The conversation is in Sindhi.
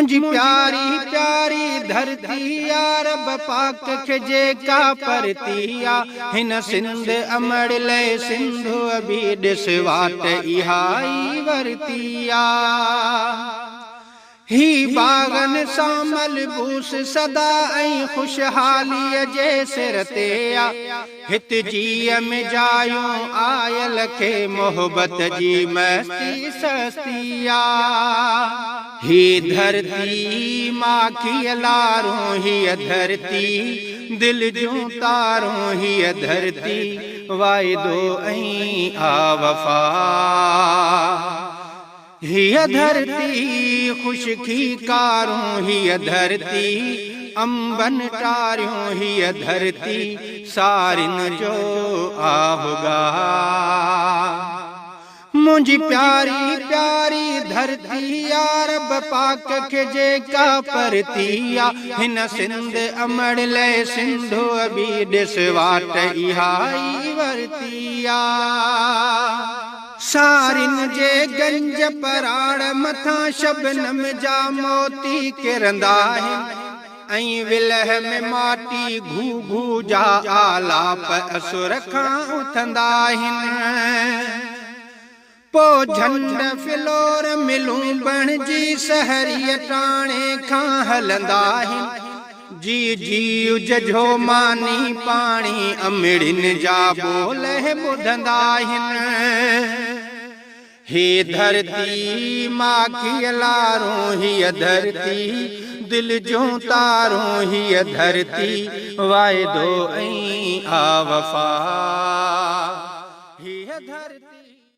منهنجي پياري پياري ڌرتي آ رب پاڪ کي جيڪا پرتي آ هن سنڌ امڙ لئه سنڌوء به ڏس واٽ اها ئي ورتي آ. هي باغن سان ملبوس سدا ۽ خوشحاليء جي سر تي آ. هت جيء ۾ جايون آيل کي محبت جي مستي سستي آ. هي ڌرتي ماکيء لارون هيء ڌرتي دل جون تارون هيء ڌرتي واعدو ۽ آ وفا. هيء ڌرتي خشڪي ڪارون هيء ڌرتي انبن ٽاريون هيء ڌرتي سارين جو آهه ڳاهه. منهنجي پياري پياري ڌرتي آ رب پاڪ کي جيڪا پرتي آ هن سنڌ امڙ لئه سنڌوء به ڏس واٽ اها ئي ورتي آ. سارين جي گنج پراڙ مٿان شبنم جا موتي ڪرندا آهن ۽ ولهه ۾ ماٽي گهوگهو جا آلاپ اسر کان اٿندا آهن. پوء جهنڊ فلور ملون بڻجي سحريء ٽاڻي کان هلندا آهن. جي جيء ججهو ماني پاڻي امڙين جا ٻول ٻڌندا آهن. هي ڌرتي ماکيء لارون هيء ڌرتي دل جون تارون هيء ڌرتي واعدو ۽ آ وفا.